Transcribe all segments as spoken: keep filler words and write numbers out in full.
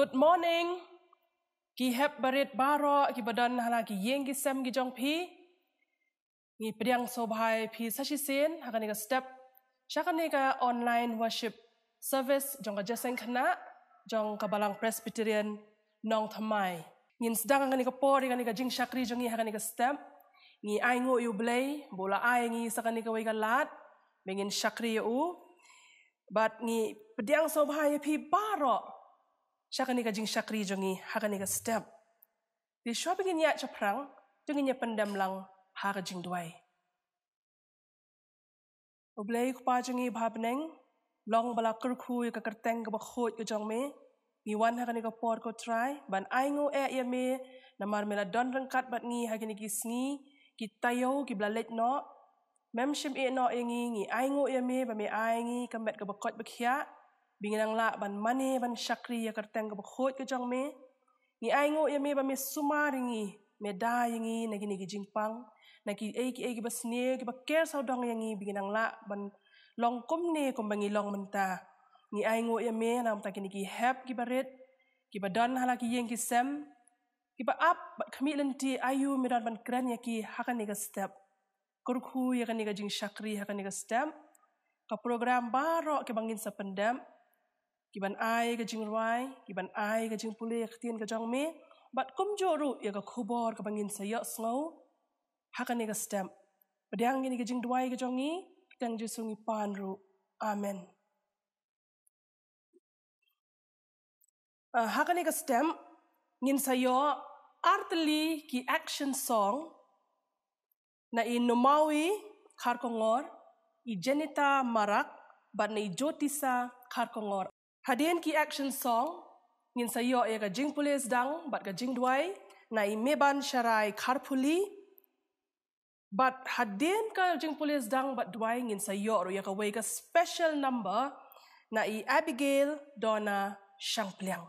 Good morning. Ki hep barit baroh kiba don ha la ki ïing ki sem ki jong phi. Ngi pdiang sngewbha ïa phi sa shisien ha kane ka step sha kane ka online worship service jong ka Jingïaseng Khynnah jong ka Balang Presbyterian Nongthymmai. Ngin sdang ha kane ka por ïa kane ka jingshakri jong ngi ha kane ka step. Ngi ainguh ïa U Blei ba u la ai ngi sa kane kawei ka lad ba ngin shakri ïa u. Bad ngi pdiang sngewbha ïa phi baroh sha kane ka jingshakri jong ngi ha kane ka step. Te shuwa ba ngin ïaid shaphrang, to ngin ïa pyndem lang ha ka jingduwai. U Blei Kpa jong ngi ba ha bneng, long ba la kyrkhu ïa ka kyrteng kaba khuid ka jong me. Ngi wan ha kane ka por, ko Trai, ban ainguh eh ïa me, namar me la don ryngkat bad ngi ha kine ki sngi ki taïew kiba la leit noh. Mem shym ïehnoh ïa ngi, ngi ainguh ïa me ba me ai ngi ka met kaba koit ba khiah ba ngin nang lah ban mane ban shakri ïa ka kyrteng kaba khuid ka jong me. Ngi ainguh ïa me ba me sumar ïa ngi, me da ïa ngi na kine ki jingpang, na kiei kiei kiba sniew kiba ker sawdong ïa ngi ba ngin nang lah ban long kumne kumba ngi long mynta. Ngi ainguh ïa me namar kine ki hep kiba rit kiba don ha la ki ïing ki sem, kiba ap bad khmih lynti, aïu me don ban kren ïa ki ha kane ka step. Kyrkhu ïa kane ka jingshakri ha kane ka step. Ka program baroh kiba ngin sa pyndep, kiban ai ka jingrwai, kiban ai ka jingpule ïa ka ktien ka jong me, bad kumjuh ruh ïa ka khubor kaba ngin sa ïohsngew ha kane ka step. Pdiang ïa kane ka jingduwai ka jong ngi, kyrteng Jisu ngi pan ruh. Amen. Ah, ha kane ka step ngin sa ïoh artylli ki action song na i Nomawi Kharkongor, i Jenita Marak, bad na i Jyotisa Kharkongor. Hadien ki action song ngin sa ïoh ïa ka jingpule sdang bad ka jingduwai na i Meban Sharai Kharphuli. Bad hadien ka jingpule sdang bad duwai ngin sa ïoh ruh ïa kawei ka special number na i Abigail Donna Shangpliang.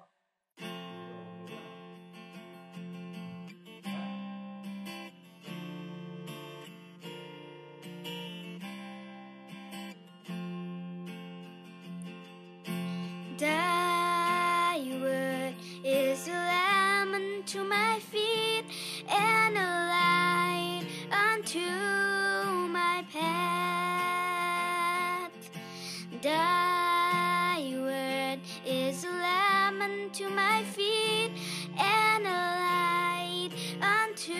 Thy word is a lamp unto my feet and a light unto my path. Thy word is a lamp unto my feet and a light unto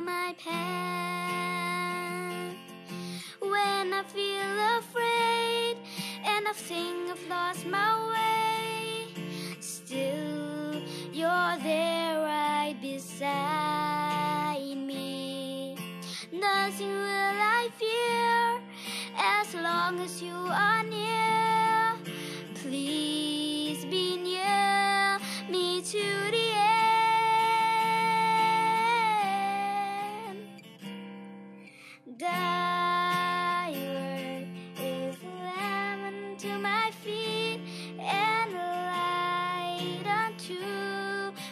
my path. When I feel afraid and I think I've lost my way, still you're there right beside me. Nothing will I fear as long as you are near. Please be near me to the end. Thy word is a lamp unto my feet and a light unto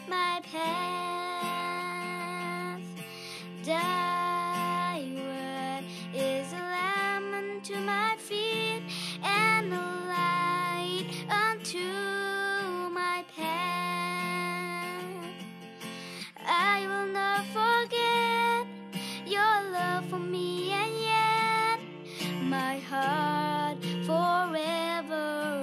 my path. Thy word is a lamp unto my feet and a light unto my path. I will not forget your love for me, and yet my heart forever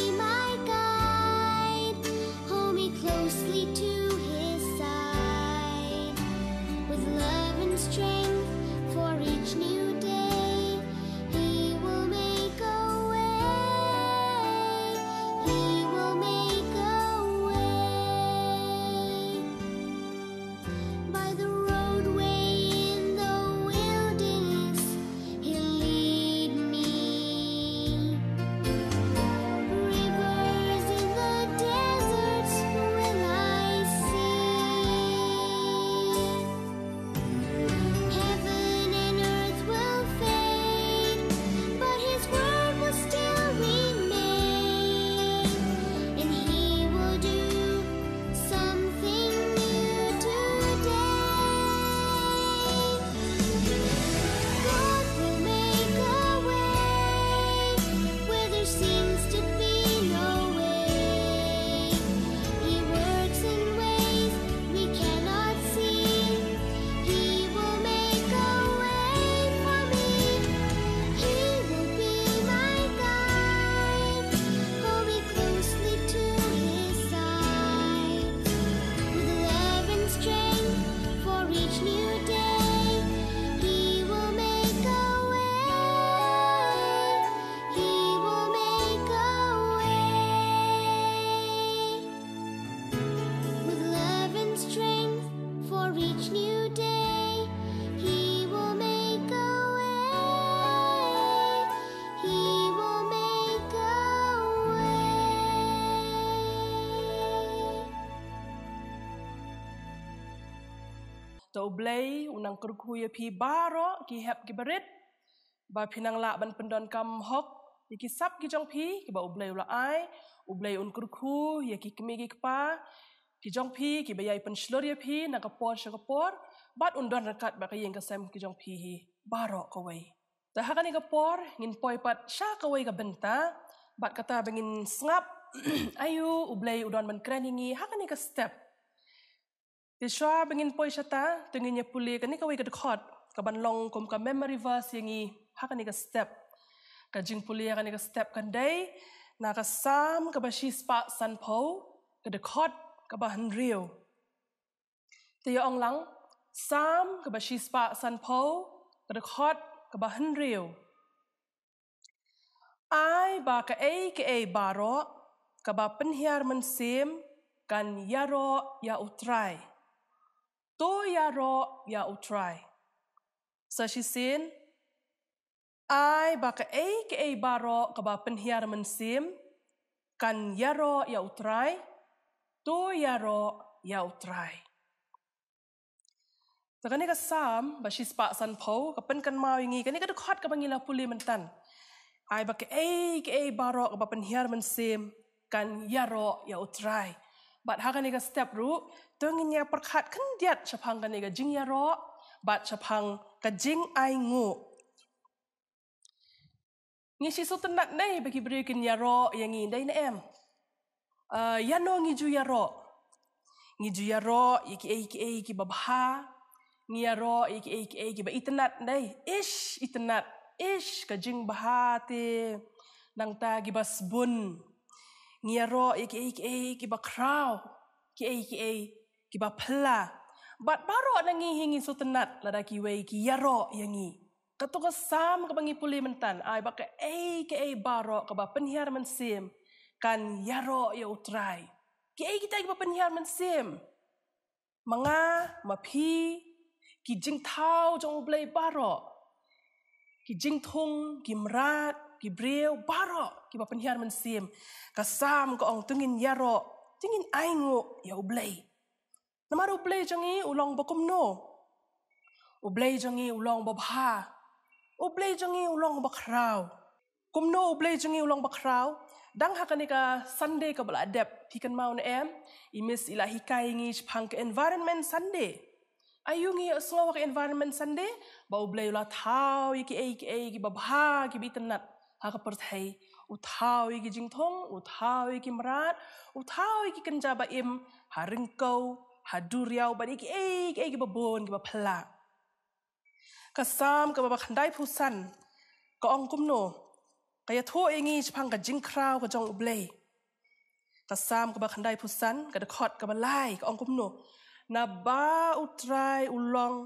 To U Blei u nang kyrkhu ïa phi baroh ki hep ki barit, ba phin nang lah ban pyndonkam hok ïa ki sap ki jong phi kiba U Blei u la ai. U Blei un kyrkhu ïa ki kmie ki kpa ki jong phi kiba ïai pynshlur ïa phi na ka por sha ka por, bad un don ryngkat bad ka ïing ka sem ki jong phi hi baroh kawei. Te ha kane ka por ngin poi pat sha kawei ka bynta, bad kata ba ngin sngap aïu U Blei u don ban kren ïa ngi ha kane ka step. Te shuwa ba ngin poi shata, to ngin ïa pule kane kawei ka dkhot kaban long kum ka memory verse ïa ngi ha kane ka step. Ka jingpule ha kane ka step kan dei na ka Salm kaba shispah sanphew, ka dkhot kaba hynriew. Te ïa ong lang, Salm kaba shispah sanphew, ka dkhot kaba hynriew. Ai ba kaei kaei baroh kaba pynhiar mynsiem kan ïaroh ïa U Trai. To ïaroh ïa U Trai. Sa shisien, ai ba kaei kaei baroh kaba pynhiar mynsiem kan ïaroh ïa U Trai. To ïaroh ïa U Trai. Te kane ka Salm ba shispah sanphew ka pynkynmaw ïa ngi kane ka dkhot kaba ngi la pule myntan. Ai ba kaei kaei baroh kaba pynhiar mynsiem kan ïaroh ïa U Trai. Bad ha kane ka step ruh, to ngin ïa pyrkhat khyndiat shaphang kane ka jingïaroh bad shaphang ka jingainguh. Ngi shu sngewtynnat ne ba ki briew kin ïaroh ïa ngi, dei ne em? Ah, ïano ngi ju ïaroh? Ngi ju ïaroh ïa kiei kiei kiba bha. Ngi ïaroh ïa kiei kiei kiba itynnat, dei. Ish, itynnat. Ish, ka jingbha te. Nangta kiba sbun. Ngi ïaroh ïa kiei kiei kiba khraw. Kiei kiei kiba phylla. Bad baroh na ngi hi ngi sngewtynnat lada kiwei ki ïaroh ïa ngi. Kato ka Salm kaba ngi pule myntan, ai ba kaei kaei baroh kaba pynhiar mynsiem kan ïaroh ïa U Trai. Kiei kita kiba pynhiar mynsiem? Ma nga, ma phi, ki jingthaw jong U Blei baroh. Ki jingthung, ki mrad, ki briew baroh kiba pynhiar mynsiem. Ka Salm ka ong to ngin ïaroh, to ngin ainguh ïa U Blei. Namar U Blei jong ngi u long ba kumno? U Blei jong ngi u long ba bha. U Blei jong ngi u long ba khraw. Kumno U Blei jong ngi u long ba khraw? Dang ha kane ka Sunday kaba la dep, phi kynmaw ne em? I Miss i la hikai ngi shaphang ka Environment Sunday. Aïu ngi ïohsngew ha ka Environment Sunday? Ba U Blei u la thaw ïa kiei kiei kiba bha kiba itynnat ha ka pyrthei. U thaw ïa ki jingthung, u thaw ïa ki mrad, u thaw ïa ki kynja ba im, ha ryngkew, ha duriaw, bad ïa kiei kiei kiba bun kiba phylla. Ka Salm kaba khyndai phew san ka ong kumno? Ka ïathuh ïa ngi shaphang ka jingkhraw ka jong U Blei. Ka Salm kaba khyndai phew san, ka dkhot kaba lai, ka ong kumno? Naba U Trai u long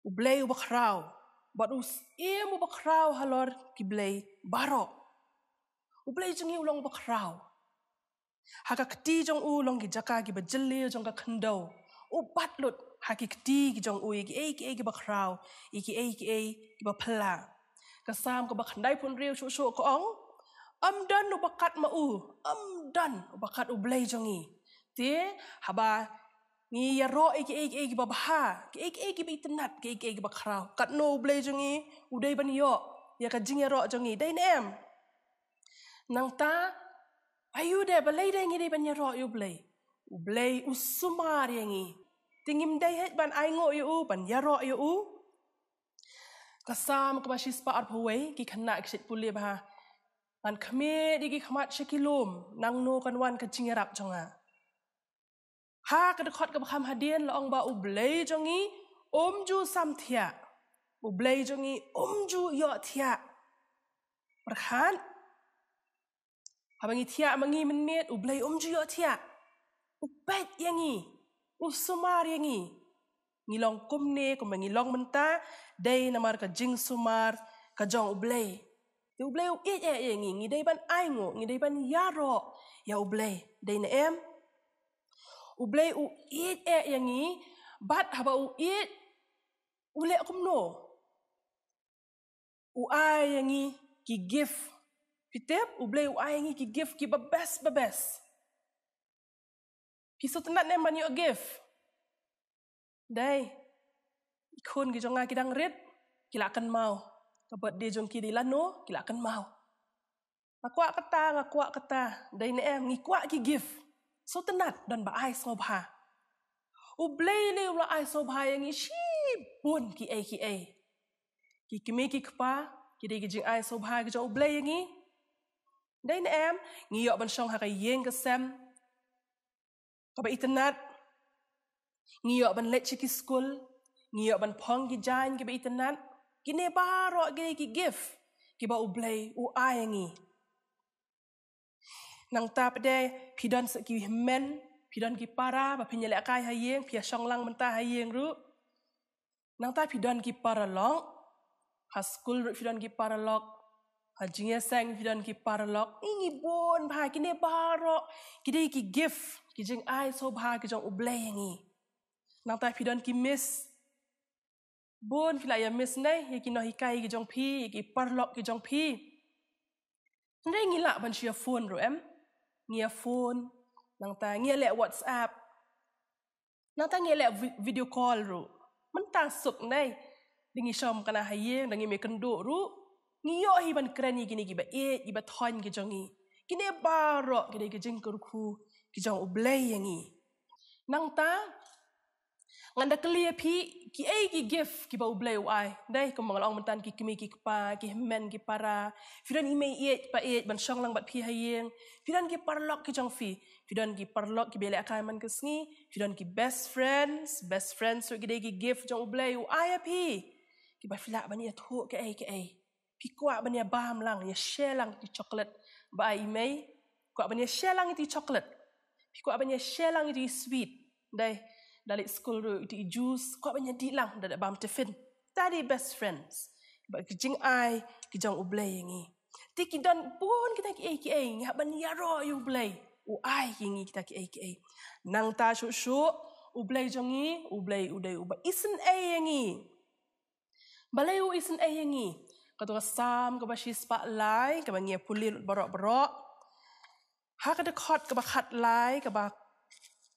U Blei uba khraw, bad u Syiem uba khraw halor ki blei baroh. U Blei jong ngi u long uba khraw. Ha ka kti jong u long ki jaka kiba jylliew jong ka khyndew. U bat lut ha ki kti ki jong u ïa kiei kiei kiba khraw, ïa kiei kiei kiba phylla. Ka Salm kaba khyndai phew hynriew shuh shuh ka ong, ym don uba kat ma u, ym don uba kat U Blei jong ngi. Te haba ngi ïaroh ïa kiei kiei kiba bha, kiei kiei kiba itynnat, kiei kiei kiba khraw, katno U Blei jong ngi u dei ban ïoh ïa ka jingïaroh jong ngi, dei ne em? Nangta, aïu de, balei de ngi dei ban ïaroh ïa U Blei? U Blei u sumar ïa ngi. Te ngim dei heh ban ainguh ïa u, ban ïaroh ïa u. Ka Salm kaba shispah arphew wei, ki khynnah ki shait pule bha. Ngan khmih ïa ki khmat sha ki lum, nangno kan wan ka jingïarap jong nga. Ha ka dkhot kaba kham hadien la ong ba U Blei jong ngi um ju sam thiah. U Blei jong ngi um ju ïoh thiah. Pyrkhat. Haba ngi thiah ma ngi mynmiet, U Blei um ju ïoh thiah. U peit ïa ngi, u sumar ïa ngi. Ngi long kumne kumba ngi long mynta, dei namar ka jingsumar ka jong U Blei. Te U Blei u ïeit eh ïa ngi, ngi dei ban ainguh, ngi dei ban ïaroh ïa U Blei. Dei ne em? U Blei u ïeit eh ïa ngi, bad haba u ïeit, u leh kumno? U ai ïa ngi ki gift. Phi tip, U Blei u ai ïa ngi ki gift kiba best ba best. Phi sngewtynnat ne em ban ïoh gift? Dei, i khun ki jong nga ki dang rit, ki la kynmaw. Ka birthday jong ki dei lano, ki la kynmaw. Nga kwah kata, nga kwah kata. Dei ne em, ngi kwah ki gift. Sngewtynnat, don ba ai sngewbha. U Blei lei u la ai sngewbha ïa ngi shibun kiei kiei. Ki kmie ki kpa, ki dei ki jingai sngewbha ki jong U Blei ïa ngi. Dei ne em, ngi ïoh ban shong ha ka ïing ka sem kaba itynnat. Ngi ïoh ban leit sha ki skul, ngi ïoh ban phong ki jaiñ kiba itynnat. Kine baroh ki dei ki gift kiba U Blei u ai ïa ngi. Nangta pat de phi don sa ki hynmen, phi don ki para ba phin ïalehkai ha ïing, phi ïa shong lang mynta ha ïing ruh. Nangta phi don ki paralok, ha skul ruh phi don ki paralok, ha jingïaseng phi don ki paralok. Ngi bun bha, kine baroh ki dei ki gift, ki jingai sngewbha ki jong U Blei ïa ngi. Nangta phi don ki miss. Bun phi la ïa miss ne ïa ki nonghikai ki jong phi, ïa ki paralok ki jong phi. Hynrei ngi lah ban shu ïa phone ruh em. Ngi ïa phone, nangta ngi ïa leh WhatsApp. Nangta ngi ïa leh vi-, video call ruh. Mynta suk ne, da ngi shong kane ha ïing, da ngi mih kynduh ruh, ngi ïoh hi ban kren ïa kine kiba ïeit, kiba thoiñ ki jong ngi. Kine baroh ki dei ki jingkyrkhu ki jong U Blei ïa ngi. Nangta ngan da kylli ïa phi, kiei ki gift kiba U Blei u ai? Dei, kumba nga la ong mynta, ki kmie ki kpa, ki hynmen ki para. Phi don i mei ïeit pa ïeit ban shong lang bad phi ha ïing. Phi don ki paralok ki jong phi. Phi don ki paralok kiba ïalehkai man ka sngi. Phi don ki best friends. Best friends ruh ki dei ki gift jong U Blei u ai ïa phi, kiba phi lah ban ïathuh kaei kaei. Phi kwah ban ïa bam lang, ïa share lang ïa ki chocolate ba ai i mei. Kwah ban ïa share lang ïa ki chocolate. Phi kwah ban ïa share lang ïa ki sweet. Dei, da leit skul ruh ïa ki juice, kwah ban ïa dih lang da leit bam tiffin. Kita dei best friends. Bad ki jingai ki jong U Blei ïa ngi. Te ki don bun kita kiei kiei, ngi hap ban ïaroh ïa U Blei u ai ïa ngi kita kiei kiei. Nangta shuh shuh, U Blei jong ngi, U Blei u dei uba isynei ïa ngi. Balei u isynei ïa ngi? Kato ka Salm kaba shispah lai, kaba ngi ïa pule lut baroh baroh. Ha ka dkhot kaba khatlai, kaba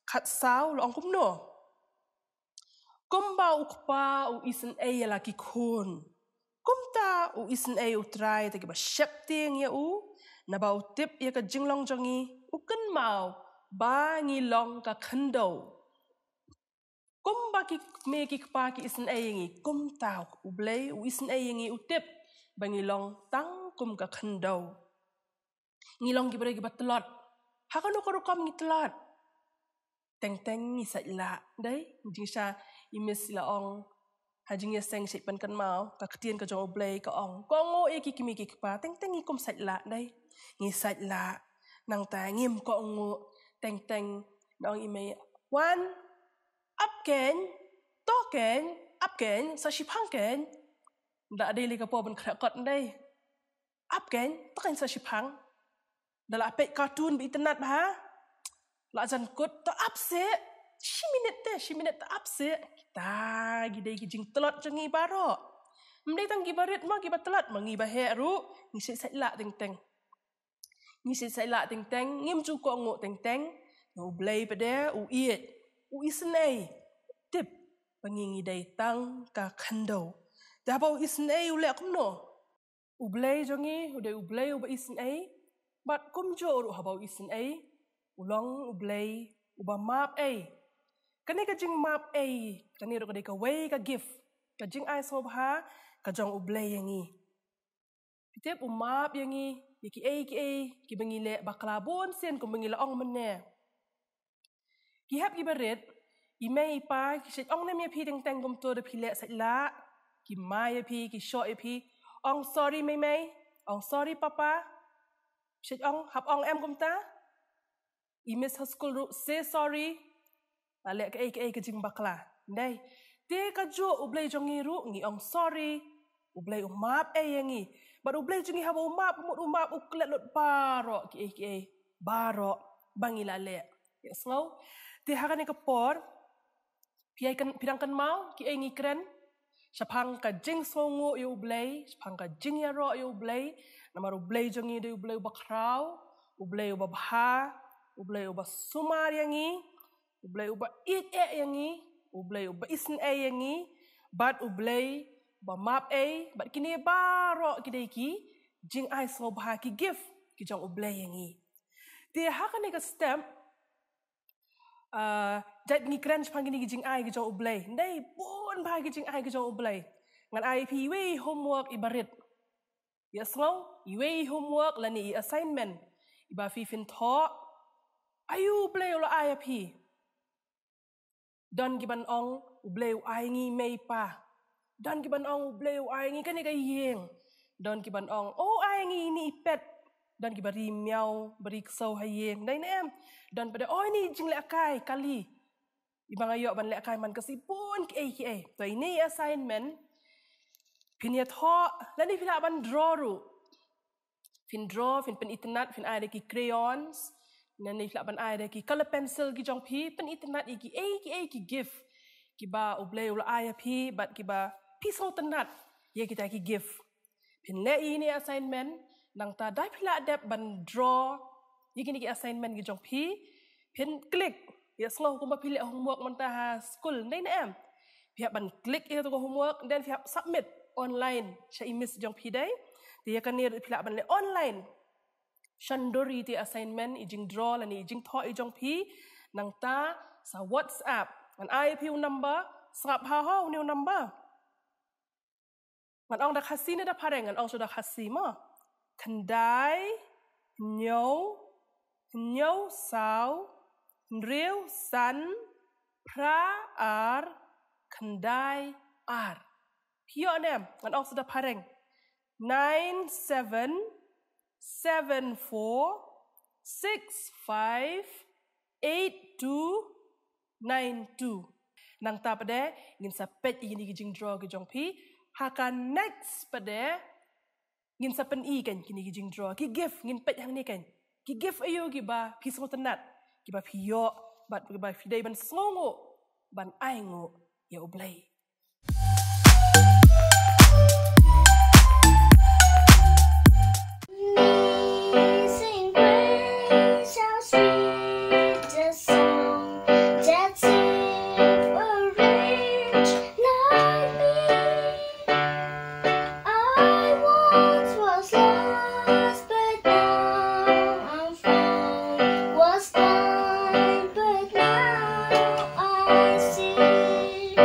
khatsaw, la ong kumno? Kumba u kpa u isynei ïa la ki khun, kumta u isynei U Trai ïa kita kiba sheptieng ïa u. Naba u tip ïa ka jinglong jong ngi, u kynmaw ba ngi long ka khyndew. Kumba ki kmie ki kpa ki isynei ïa ngi, kumta U Blei u isynei ïa ngi, u tip ba ngi long tang kum ka khyndew. Ngi long ki briew kiba tlot. Ha kano ka rukom ngi tlot? Teng teng ngi sait lah, dei? Jingshisha i miss i la ong, ha jingïaseng sait pynkynmaw, ka ktien ka jong U Blei ka ong, kohnguh ïa ki kmie ki kpa. Teng teng ngi kum sait lah, dei? Ngi sait lah. Nangta ngim kohnguh. Teng teng na ong i mei, Wan, ap kein, to kein, ap kein, sa shiphang kein. Da dei lei ka por ban khreh kot, dei? Ap kein, to kein sa shiphang. Da la peit cartoon ba itynnat bha, la jan kut, to ap seh. Shi minit te, shi minit, to ap seh. Kita ki dei ki jingtlot jong ngi baroh. Ym dei tang kiba rit mo, kiba tlot mo, ngi ba heh ruh ngi sait sait lah teng teng. Ngi sait sait lah teng teng, ngim ju kohnguh teng teng. Nga U Blei pat de u ïeit, u isynei, u tip ba ngi ngi dei tang ka khyndew. Te haba u isynei u leh kumno? U Blei jong ngi u dei U Blei uba isynei. Bad kumjuh ruh haba u isynei, u long U Blei uba map ei. Kane ka jingmap ei, kane ruh ka dei kawei ka gift, ka jingai sngewbha ka jong U Blei ïa ngi. Phi tip, u map ïa ngi ïa kiei kiei kiba ngi leh bakla bun sien, kumba ngi la ong mynne. Ki hep kiba rit, i mei i pa ki sait ong ne em ïa phi teng teng kumto da phi leh sait lah? Ki mai ïa phi, ki shoh ïa phi, ong sorry mei mei, ong sorry papa. Sait ong, hap ong em kumta? I miss ha skul ruh, say sorry. La leh kaei kaei ka jingbakla, dei? Te kajuh U Blei jong ngi ruh, ngi ong sorry, U Blei u map ei ïa ngi. Bad U Blei jong ngi haba u map, mut u map, u klet lut baroh kiei kiei baroh ba ngi la leh. Ïa sngew. Te ha kane ka por, phi ai kyn-, phi dang kynmaw kiei ngi kren shaphang ka jingsngewnguh ïa U Blei, shaphang ka jingïaroh ïa U Blei. Namar U Blei jong ngi dei U Blei uba khraw, U Blei uba bha, U Blei uba sumar ïa ngi, U Blei uba ïeit eh ïa ngi. U Blei uba isynei ïa ngi, bad U Blei ba map ei, bad kine baroh ki dei ki jingai sngewbha, ki gift ki jong U Blei ïa ngi. Te ha kane ka step, ah, jait ngi kren shaphang kine ki jingai ki jong U Blei. Dei bun bha ki jingai ki jong U Blei. Ngan ai ïa phi iwei i homework iba rit. Ïa sngew, iwei i homework lane i assignment iba phi phin thoh. Aïu U Blei u la ai ïa phi? Don ki ban ong U Blei u ai ngi mei pa. Don ki ban ong U Blei u ai ngi kane ka ïing. Don ki ban ong, oh, u ai ngi ine i pet. Don kiba ri miaw, ba ri ksew ha ïing. Dei ne em? Don pat de, oh, ine i jinglehkai kali. Iba nga ïoh ban lehkai man ka sngi, bun kiei kiei. To ine i assignment phin ïathoh, lane phi lah ban draw ruh. Phin draw, phin pynitynnad, phin ai da ki crayons, lane phi lah ban ai da ki color pencil ki jong phi, pynitynnad ïa kiei kiei ki gift kiba U Blei u la ai ïa phi, bad kiba phi sngewtynnad ïa kita ki gift. Phin leh ine i assignment, nangta da phi lah dep ban draw ïa kine ki assignment ki jong phi, phin click. Ïa sngew kumba phi leh homework mynta ha skul, dei ne em? Phi hap ban click ïa kato ka homework, then phi hap submit online sha i miss jong phi, dei. Te ïa kane ruh phi lah ban leh online. Shan dur ïa ite i assignment, i jingdraw lane i jingthoh i jong phi, nangta sa WhatsApp. Ngan ai ïa phi u number, sngap bha ho une u number. Ngan ong da Khasi ne da Phareng? Ngan ong shuh da Khasi mo. Khyndai hynñiew, hynñiew saw, hynriew san, phra ar, khyndai ar. Phi ïoh ne em? Ngan ong shuh da Phareng. Nine seven seven four six five eight two nine two. Nangta pat de ngin sa peit ïa kine ki jingdraw ki jong phi. Ha ka next pat de ngin sa pyni kein kine ki jingdraw, ki gift, ngin peit hangne kein. Ki gift aïu kiba phi sngewtynnad, kiba phi ïoh, bad kiba phi dei ban sngewnguh ban ainguh ïa U Blei. Amazing grace, how sweet the sound that saved a wretch like me. I once was lost, but now I'm found. Was blind, but now I see.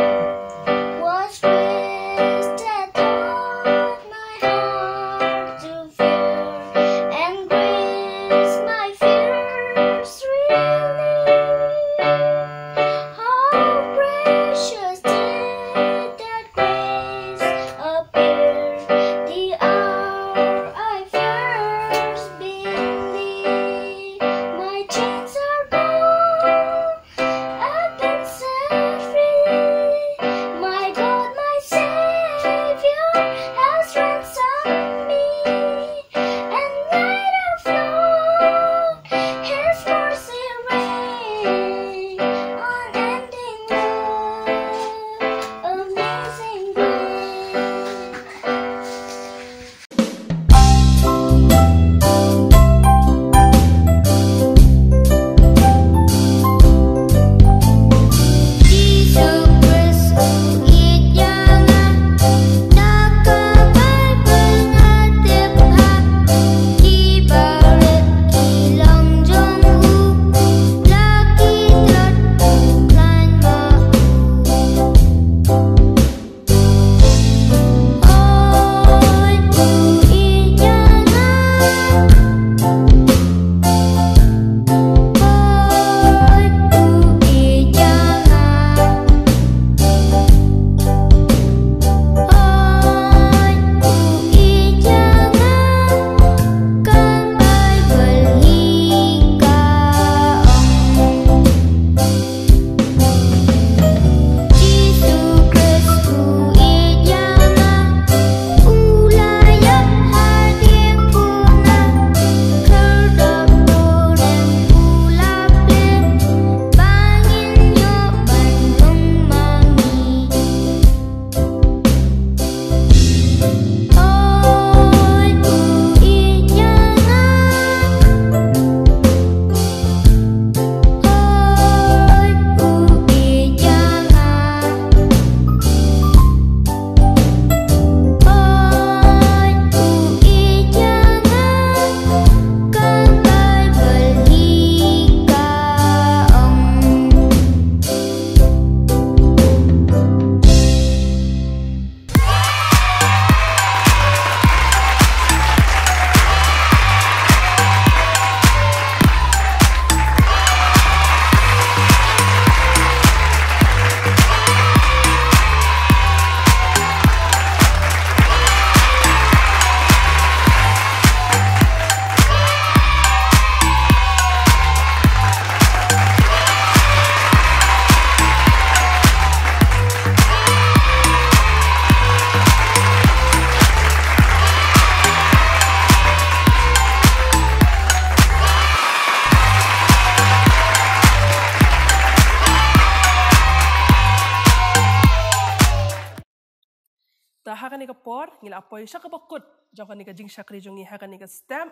Kane ka por ngi la poi sha kaba kut jong kane ka jingshakri jong ngi ha kane ka step.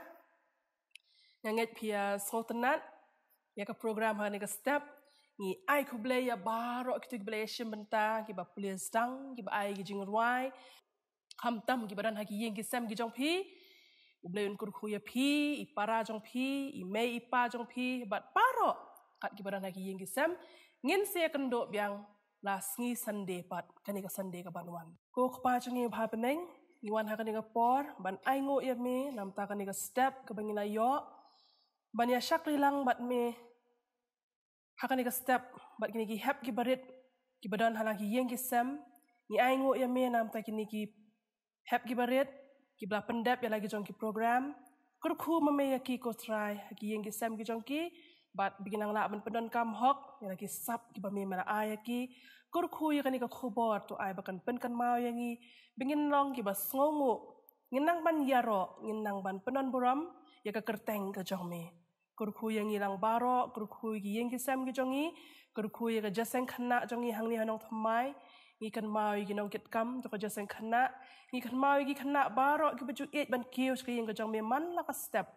Nga ngeit phi ïa sngewtynnat ïa ka program ha kane ka step. Ngi ai khublei ïa baroh kito kiba la ïashim bynta, kiba plie sdang, kiba ai ki jingrwai, khamtam kiba don ha ki ïing ki sem ki jong phi. U Blei un kyrkhu ïa phi, i para jong phi, i mei i pa jong phi, bad baroh kat kiba don ha ki ïing ki sem. Ngin sa ïakynduh biang la sngi Sunday pat, kane ka Sunday kaban wan. Ko Kpa jong ngi uba ha bneng, ngi wan ha kane ka por ban ainguh ïa me namta kane ka step kaba ngi la ïoh ban ïa shakri lang bad me ha kane ka step bad kine ki hep kiba rit kiba don ha la ki ïing ki sem. Ngi ainguh ïa me namta kine ki hep kiba rit kiba la pyndep ïa la ki jong ki program. Kyrkhu ma me ïa ki, ko Trai, ha ki ïing ki sem ki jong ki, bad ba kin nang lah ban pyndonkam hok ïa la ki sap kiba me me la ai ïa ki. Kyrkhu ïa kane ka khubor, to ai ba kan pynkynmaw ïa ngi ba ngin long kiba sngewnguh, ngin nang ban ïaroh, ngin nang ban pyndonburom ïa ka kyrteng ka jong me. Kyrkhu ïa ngi lang baroh, kyrkhu ïa ki ïing ki sem ki jong ngi, kyrkhu ïa ka jingïaseng khynnah jong ngi hangne ha Nongthymmai. Ngi kynmaw ïa ki nongkitkam jong ka jingïaseng khynnah, ngi kynmaw ïa ki khynnah baroh kiba ju ïeit ban kiew sha ka ïing ka jong me man la ka step.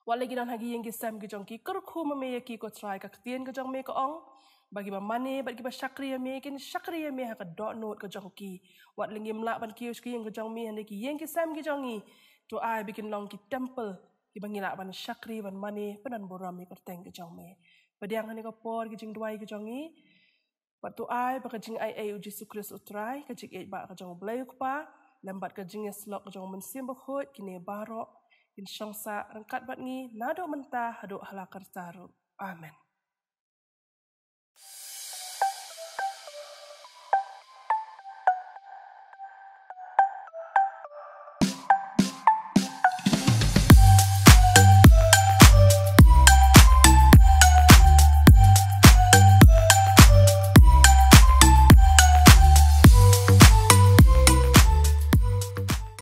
Wat la ki don ha ki ïing ki sem ki jong ki, kyrkhu ma me ïa ki, ko Trai. Ka ktien ka jong me ka ong ba kiba mane bad kiba shakri ïa me kin shakri ïa me ha ka dohnud ka jong ki. Wat la ngim lah ban kiew sha ka ïing ka jong me, hynrei ki ïing ki sem ki jong ngi, to ai ba kin long ki temple kiba ngi lah ban shakri, ban mane, pyndonburom ïa ka kyrteng ka jong me. Pdiang ha kane ka por ki jingduwai ki jong ngi, bad to ai ba ka jingaiei u Jisu Khrist u Trai, ka jingïeit ba ka jong u Blei u Kpa, lem bad ka jingïasyllok ka jong u Mynsiem Bakhuid, kine baroh kin shong sah ryngkat bad ngi naduh mynta haduh hala karta ruh. Amen.